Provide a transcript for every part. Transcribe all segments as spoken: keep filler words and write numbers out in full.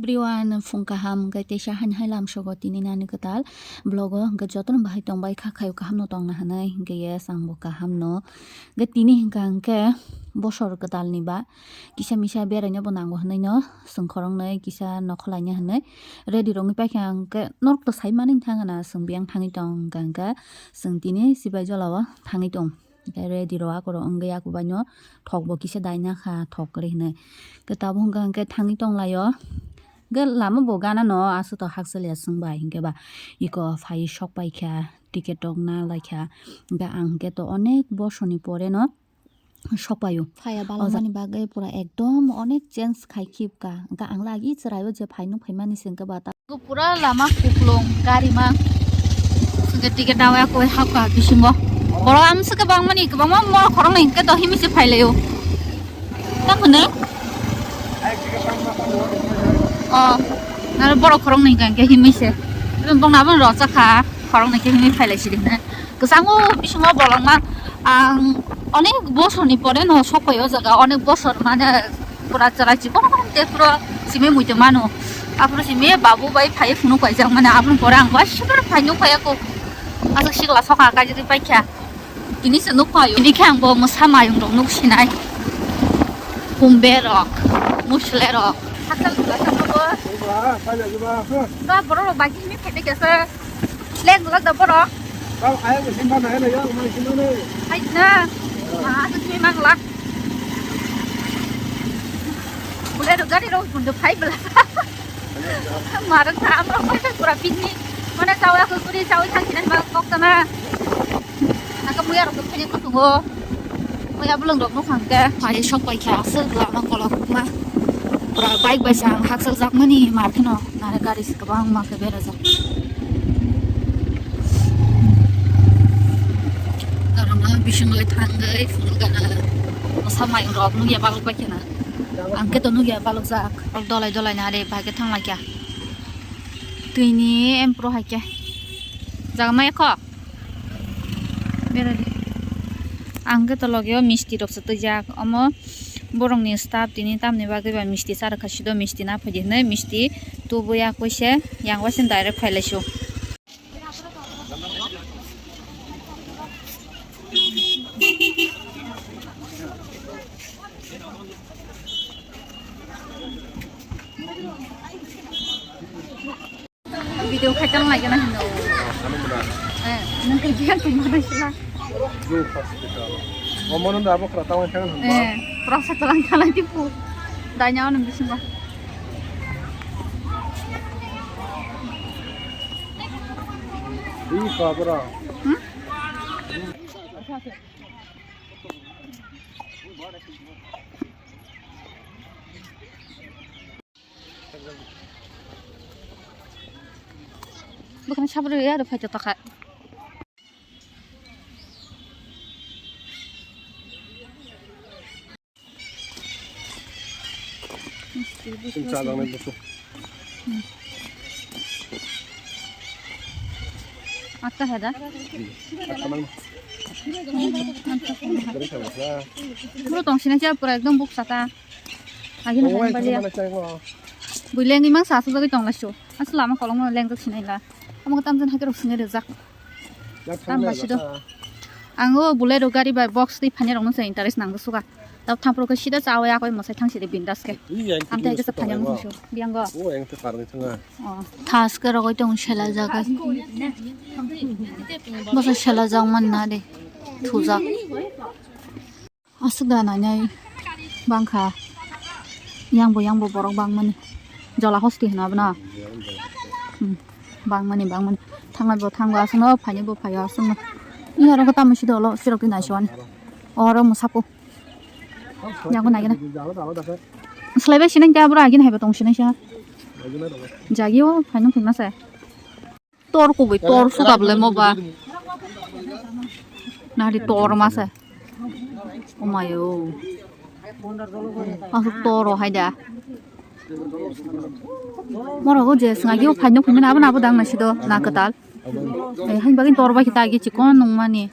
Everyone, phung kaham, hwnkhe teisa haini hai lamsogo tini nani kwtal vlog o, hwnkhe jotono bahai tongbai kha, khayo kaham no tongna hinwi, hwnkhe yes, ang bo kaham no. Hwnkhe tini hwnkha hwnkhe bosor kwtal ni ba kisa misa beraina bo nango hinwi no, chwng khoroknwi kisa nokho laina hinwi ready rwngwi paikha, hwnkhe norok to sai mani thang hana, chwng biyang thangwi tong hwnkha hwnkhe chwng tini Sibai Jola o thangwi tong. Hwnkhe ready rw ako rw wngwi ako baino thok bo kisa daina kha, thok kwrwi hinwi. Hwnkhe tabuk hwnkha hwnkhe thangwi tonglaio. Hwnkhe lama bo gana no aswk to hakchaliya chwng bai hwnkhe ba iko phaiwi sok paikha, ticket rok na laikha. Hwnkhe ang hwnkhe to onek bosorni pore no sok paio. Phaiya balangmani bagwi pura ekdom onek change khai khibka. Hwnkhe ang lagi chwraio je phai nuk phaimani se hwnkhe ba ta Pura lama kuplung, gari ma. Hwnkhe ticket dawi ako hapkha bisingo. Borok amswk kwbangmani, kwbangma borok khoroknwi hwnkhe to himwi se phailaio. Tamo hwnwi? O, naro borok khoroknwi hwnkhe himwi se. Bongni abono rochakha, khoroknwi khe himwi phailaisidi hwnwi. Kwchango bisingo bolongma ang onek bosorni pore no sokphai o jaga, onek bosor mane pura chwrai chikon te pura simi muitu mano. Aphuru simi babu bai phai phunuk paijak mane, aphuru pore ang bai super phai nuk phai ako. Aswk sikla sokha kaijagwi paikha. Tini se nuk phai o. Tini khe ang bo mwsa mayung rok nuk sinai. Humbe rok, musle rok. Hakchal bwla sakno bo. Ba borok rok bai simi phai khe se. Leng glak da borok. Kau ayang ke simpan na, ya, umai simpan ni. Hai na. Ma, aku simi mang glak. Bolero gari rok bundo phai bela. Marang ta amrok phai pura picnic. Mana chawa aku kuri chawa thang sini mang kok sana. Aku muya rok phai kutungo. Muya belong rok no khang ke. Phai sok pai kha aswk lama kolok ma. Pura bike bai sang hakchal jak mani ma phino. Nare gari se kwbangma khe berajak. Norokno bisingwi thangwi phunukgana mwsa mayung rok nukya balok bai kheno. Ang khe to nukya balok jak. Dolai dolai nare bahai khe thanglaikha. Twini empro hai khe. Jaga maya kho. Beradi. Ang khe to logeo misti rok se twijak. Omo borokni staff tini tamni bagwi ba misti charwkha sido misti na phaidi hinwi misti tubui ya koise yang waise direct phailaisio. Video khai tang lai gana hino. Ano muna. Eh, nang khai biang tu mana sila. Blue hospital. Omono da abo khra tang khai hwnba. Eh, prasa talang talang tipu. Danya ono bisingo. Di pa bra. Hmm? Bukan sabar ya, ada pajak tak. Sini salang nih, busu. Atta heda? Atta nang. Dari sama lah. Pura tong sini aja, pura ekdom buk sata. Agi na Oh, hai bali ya. Mana cai ko? Bui lengwi mang sa sa jagwi tong la su. Asu lama kolong no lengjak sinai la. Amo tam jan hai rok sinai rejak. Tam ba sido. Ang o Bolero gari bai box twi phanya rok no se interest nang suka. Tao thampro ke sida chawi akoi mosai thang sida bindas ke. Am thai ke sa phanya mo su. Biang go. O, ang te par ni thanga. Thas ke rogoi tong sela jaga. Bosa sela jang man na de. Thujak. Aswk da nainai bangkha. Yang bo, yang bo borok bangmani. Jola hosti hino abono. Hmm. Bangmani, bangmani. Thangnai bo thango, aswkno phainai bo phaio, aswkno. Ni oro tamo si dolo, sirok twi naisowani. Oro mwsapo. Yago naigena. Slaibai sinai ta bro, agin haiba tong sinai sa. Jagio, phainung thwngna sa. Tor kubui, tor sukabole mo ba. Nari tor masa. Omayo. Asuk tor o hai da. Moro go je swngai yo phai nuk phai mena abo na abo dang na sido na kwtal. Eh, hain bagin tor bai kita agi chikon nung mani.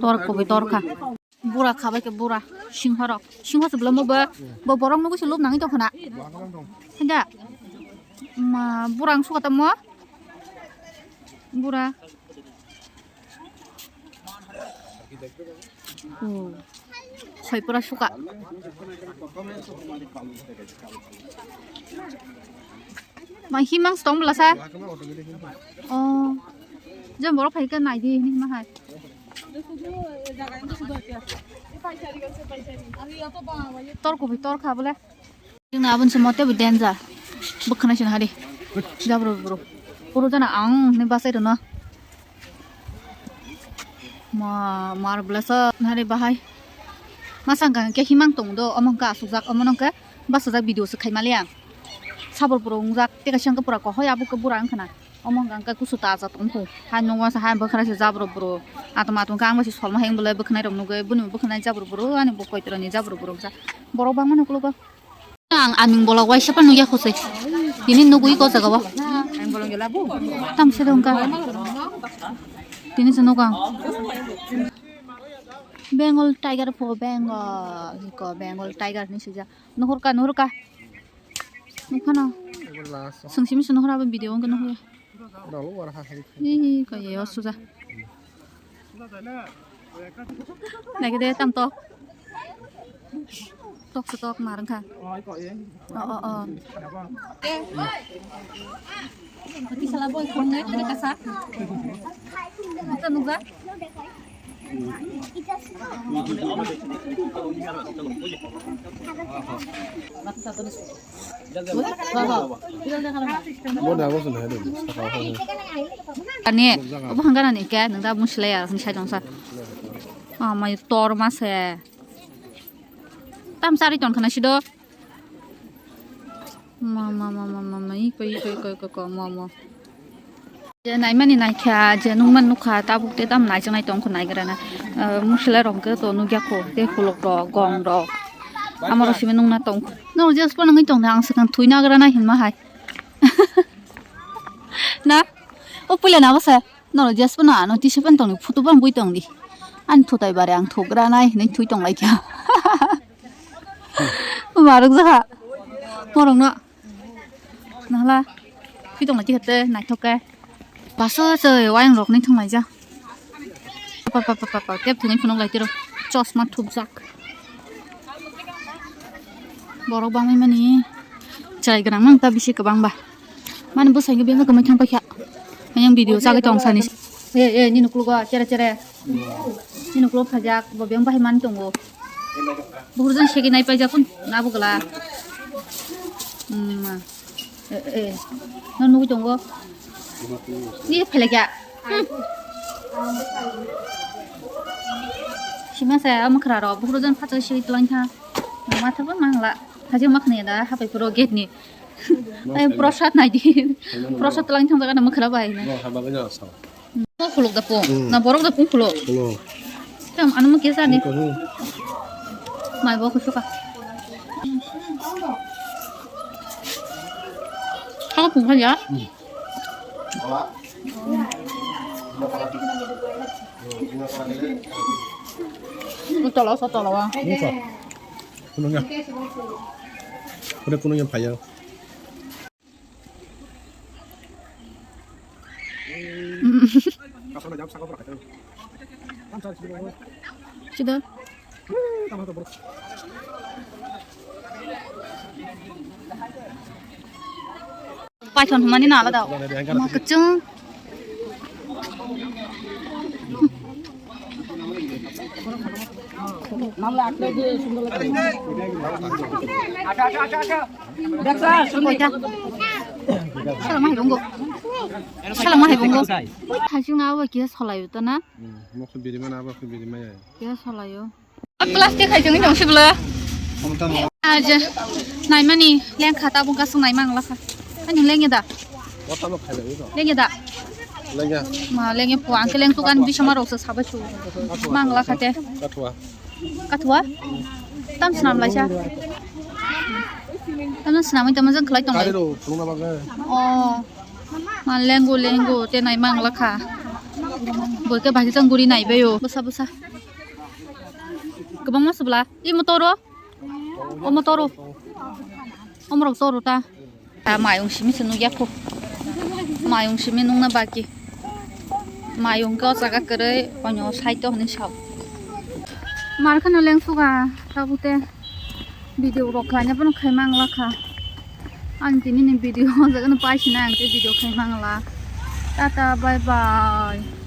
Tor kubui tor kha. Bura khabai khe bura, singho rok. Singho se bwlamo bo, bo borok nugwi se lub nangwi tongkha na. Hwnda? Ma, bura ang suka tamo? Bura. Oh. Soi pura suka. Ma, himang stong bela sa? Oh. Jom borok phaikhe naidi hini hima hai. Tor kubi tor kha bole. Chwngno aboni se mote bo danger. Bwkhwnai sina hari. Jabro bro. Puro jana ang ni basai rwno. Ma, mar blasa nari bahai. Masang khe himang tong do, omo hwnkhe asukjak, omo nokhe basajak video se khai mali ang. Sabor bro wngjak, tei kaisa hwnkhe pura kohoi abo khe bura wngkha na. Omo hwnkha hwnkhe kusu ta ajak tongkhu. Hai nungma sa hai bwkhwnai se jabro bro. Atom atom khe ang bai se solma hai wng bolai bwkhwnai rok nugwi, bwni bwkhwnai jabro bro, ani bo koitorani jabro bro wngjak. Borok bangma nuklugo. Ang aming bolok waisa phano nukya khosoi. Tini nugwi ko jaga o. Tam se dong ka. Tini se nukang. Bengal tiger pho Bengal. Ko Bengal tiger ni sija. Nuhur ka, nuhur ka. Nukhana. Sungsimi se nuhur abo video wngkha nuhur. Dalo wara ha hari. Ih, kaya suja. Naikhe de tam tok. Tok se tok mar wngkha. Oh, oh, oh. Ati sala boi khongnai tere kasa. Ito nukha. Ani, obo hangana ni ke, nang da muslaya, sing sai tongsa. Ah, mai tor ma se. Tam sari ton khana sido. Ma, ma, ma, ma, ma, ma, iko, iko, iko, iko, ko, mo, mo. Je naimani naikha, je nungman nukha, tabuk te tam naijaknai tongkho naigrana. Ah, muslai rok khe to nukya kho, tei khulok rok, gong rok. Amaro simi nungna tongkho. No, just pa nungwi tongna ang swkang thwi nagrana hinma hai. Na? O puila na bwsa? Norok jesphano ano tisa phano tongni photo bo bui tongdi. Ani thutai bare ang thugra nai hinwi thwi tonglaikha. Maruk jakha. Morokno. Nahla. Thwi tonglaikha te naithok khe. Baso se wayang rok ni thwnglaijak. Pa pa pa pa pa kep thwngwi phunuk lai tiro. Chosma thupjak. Borok bangwi mani chwrai gwnang mang ta bisi kwbang ba. Mani bwsai khe bebak kwmai thang paikha. Ayang video chagwi tong sani. E, e, nini uklogo chere chere. Nini uklogo phaijak, bo bebak bahai mani tongo. Buhur jang segi nai paijak kun, abo gla. Hmm, ma. E, e, no nugwi tongo. Ni phelekya. Hmm. Sima saya amo khraro, buhur jang phato segi tlang kha. Matha bo mangla. Haji makhni da, hapai puro gate ni. Ai, prosad nai di. Prosad twlang thang jaga na mwkhra bai na. No, haba ga sa. No khuluk da pung. Hmm. Na borok da pung khuluk. Khuluk. Tam anu mo kesa ni. Khuluk. Mai bo khusuka. Kha pung kha ya. Hmm. Tolo so tolo wa. Ni so. Kunungya. Kune kunungya phaya. Sida. Paithon hwnmani no alada o. Ma kwchwng. Koita. Sala ma hai bongo. Sala ma hai bongo. Thajing abo khe solai o to na? Hmm, mokhe birima na abo khe birima ya. Khe solai o. Plastic hai tongwi tong sibla. Aja. Naimani lengkha tabuk kasung naima ang lakha. Ani lengya da? Wata no khai lai no. Lengya da? Lengya. Ma lengya po ang keleng tukan bisama rok sa sabai su. Mang lakha te. Kathua. Kathua? Tam snam laisa. Tam snam tamo jang khlai tong lai. Kari ro, phunukna bagwi. Oh. Ma lengo lengo te naima ang lakha. Boike bagi jang guri naibaio. Bwsa bwsa. Kwbangma subla. I motoro. O motoro. Omorok toro ta. Ta mayung simi se nukya khu. Mayung simi nungna baki. Mayung khe o jaga kwrwi onyo side o hinwi sao. Mar kheno lengsuga tabuk te video rok khlaina phano khai mangla kha. Ang tini ni video o jaga no paisina ang te video khai mangla. Tata bye bye.